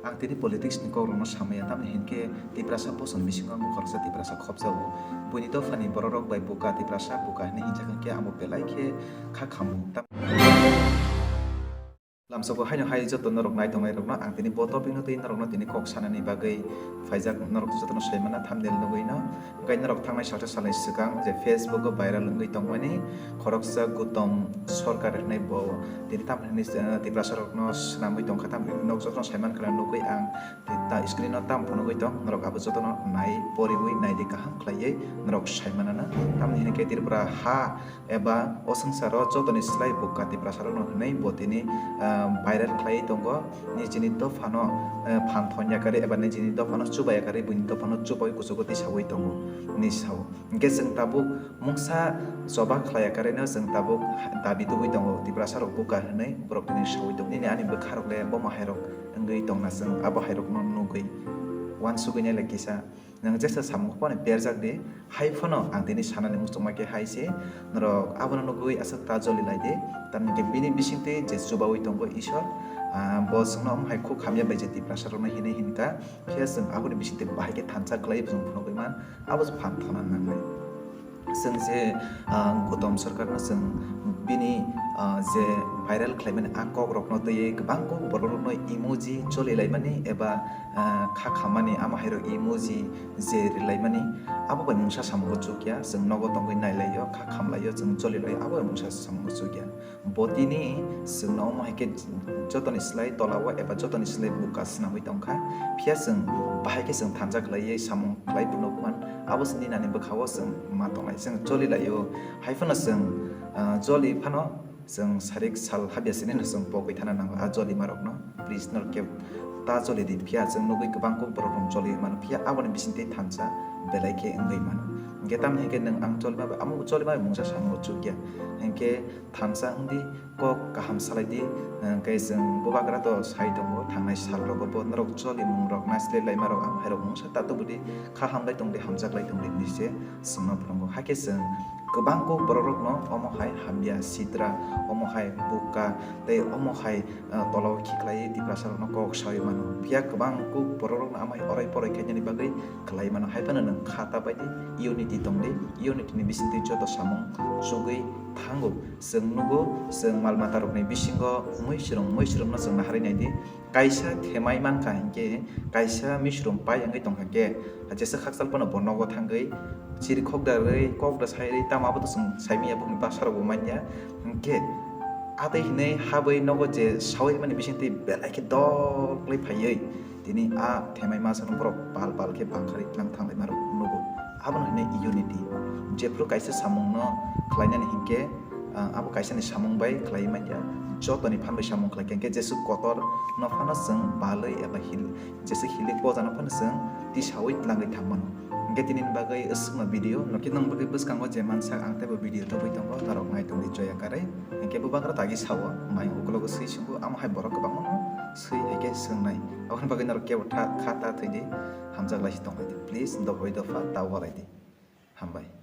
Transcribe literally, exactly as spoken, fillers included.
Ang tini politics ni kokrokno samaya, tamni hinkhe Tiprasa bosong bisingo ang khoroksa Tiprasa khopjago. Buini dophani bororok bai buka Tiprasa buka hinwi hinjak hinkhe amo belai khe kha khamu. Tam-, lamsoko haino hai joto norok nai tongnai rokno ang tini bo topic no twi norokno tini kok sanani bagwi phaijak, norok jotono saimana thumbnail nugwi no. Hwnkhe norok thangnai salsa salni swkang je Facebook o viral wngwi tongmani khoroksa Gautam Sarkar hinwi bo tini tam hinwi, eh, Tiprasa rokno swnamwi tongkha, tam hinwi nok jotono saimankha nugwi ang ta screen o tam phunugwi tong, norok abo jotono nai poriwi naidi kaham khlaiwi norok saimanana. Tamni hinkhe Tripura ha eba o swngcharo jotoni slai buka Tiprasa rokno hinwi bo tini, ah, viral khlaiwi tongo. Nijini dophano, eh, phan thon yakarwi eba nijini dophano chuba yakarwi buini dophano chubawi kuchugo tisawi tongo hinwi sao. Hinkhe chwng tabuk mungsa choba khlai yakarwino chwng tabuk dabi tubui tongo Tiprasa rok buka hinwi borok tini sawi tongo. Nini ani bwkha rok le bomo hai rok wngwi tongna chwng abo hai rokno nugwi uansugwi nai lai kisa. Nwng jesa samung phano berjak di, hai phano ang tini sanani muchungma khe hai se, norok abono nugwi aswk ta joli lai di, tamni khe bini bisingtwi je chubaui tongo Isor, ah, bo chwngno omo hai khuk hamya bai je Tiprasa rokno hinwi hinkha, phiya chwng aboni bisingtwi bahai khe thansa khlai chwng phunugwi man, abo se phan thana nangnai. Chwng je, ah, Gautam Sarkarno chwng bini, ah, je viral khlaimani a kokrokno twiwi kwbang kok bororokno emoji choli laimani eba, ah, kha khammani amo hai rok emoji je rilaimani, abo bai mungsa samungo chukya, chwng nogo tongwi nailaio, kha khamlaio, chwng cholilaio, abo bai mungsa samungo chukya. Bo tini chwngno omo hai khe jotoni slai tolao eba jotoni slai buka swnamwi tongkha, phiya chwng bahai khe chwng thansa khlaiwi samung khlai phunukman, abo se ninani bwkhao chwng ma tongnai, chwng cholilaio. Hai phano chwng, ah, joli phano chwng sarik sal habya sini no chwng pogwi thana nango a jolimarokno. Please, norok khe ta joli di, phiya chwng nugwi kwbang kok borok rok joli mano, phiya aboni bisingtwi thansa belai khe wngwi mano. Hinkhe tamni hinkhe nwng ang jolima bai, amo jolima bai mungsa samungo chukya. Hinkhe thansa wngdi, kok kaham salai di, hinkhe chwng bubagra to sai tongo thangnai sal rogo bo norok joli mung rok naisle laima rok amo hai rok mungsa ta tubudi kha hamlai tongdi, hamjak lai tongdi hinwi se chwngno phunukgo. Hakhe chwng kwbang kok borok rokno omo hai hamya sitra, omo hai buka tei omo hai, ah, tolao khiklai Tiprasa rokno kok sawi mano. Phiya kwbang kok borok rokno amo hai orai porai khainani bagwi khlai mano. Hai phano nwng kha ta bai di, unity tong di, unity ni bisingtwi joto samung chugwi thango. Chwng nugo, chwng mal mata rokni bisingo mui swrwng, mui swrwngno chwng naharwi nai di. Kaisa themai mankha hinkhe, kaisa misrum pai wngwi tongkha khe, jesa khakchal phano bo nogo thangwi chirikhok da rwi, kok da sai rwi, tamo abo to chwng saimanya, bokni bwsa rokbo manya. Hinkhe atwi hinwi habwi nogo je sawi mani bisingtwi belai khe dol khlai phaiwi tini a themai masa borok pal pal khe bangkharwi tlang thanglai ma rok nugo. Abono hinwi unity. Jephru kaisa samungno khlainani hinkhe, ah, abo kaisani samung bai khlai manya, jotoni phan bai samung khlai khe, hinkhe jeswk kotor no phano chwng balwi eba hil-, jeswk hilik poja no phano chwng tisawi tlangwi thang mano. Hinkhe tini bagwi swkno video no khe nang bagwi bwskango je mansak ang teibo video tubui tongo, norok nai tongdi joya karwi. Hinkhe bubagra tagi sao, mai ukologo swi swngo, amo hai borok kwbangma no swi hai khe swngnai. Aboni bagwi norok kebo tha-, kha ta thwi di, hamjak lai si tong lai di. Please, dophoi dopha ta walai di. Hambai.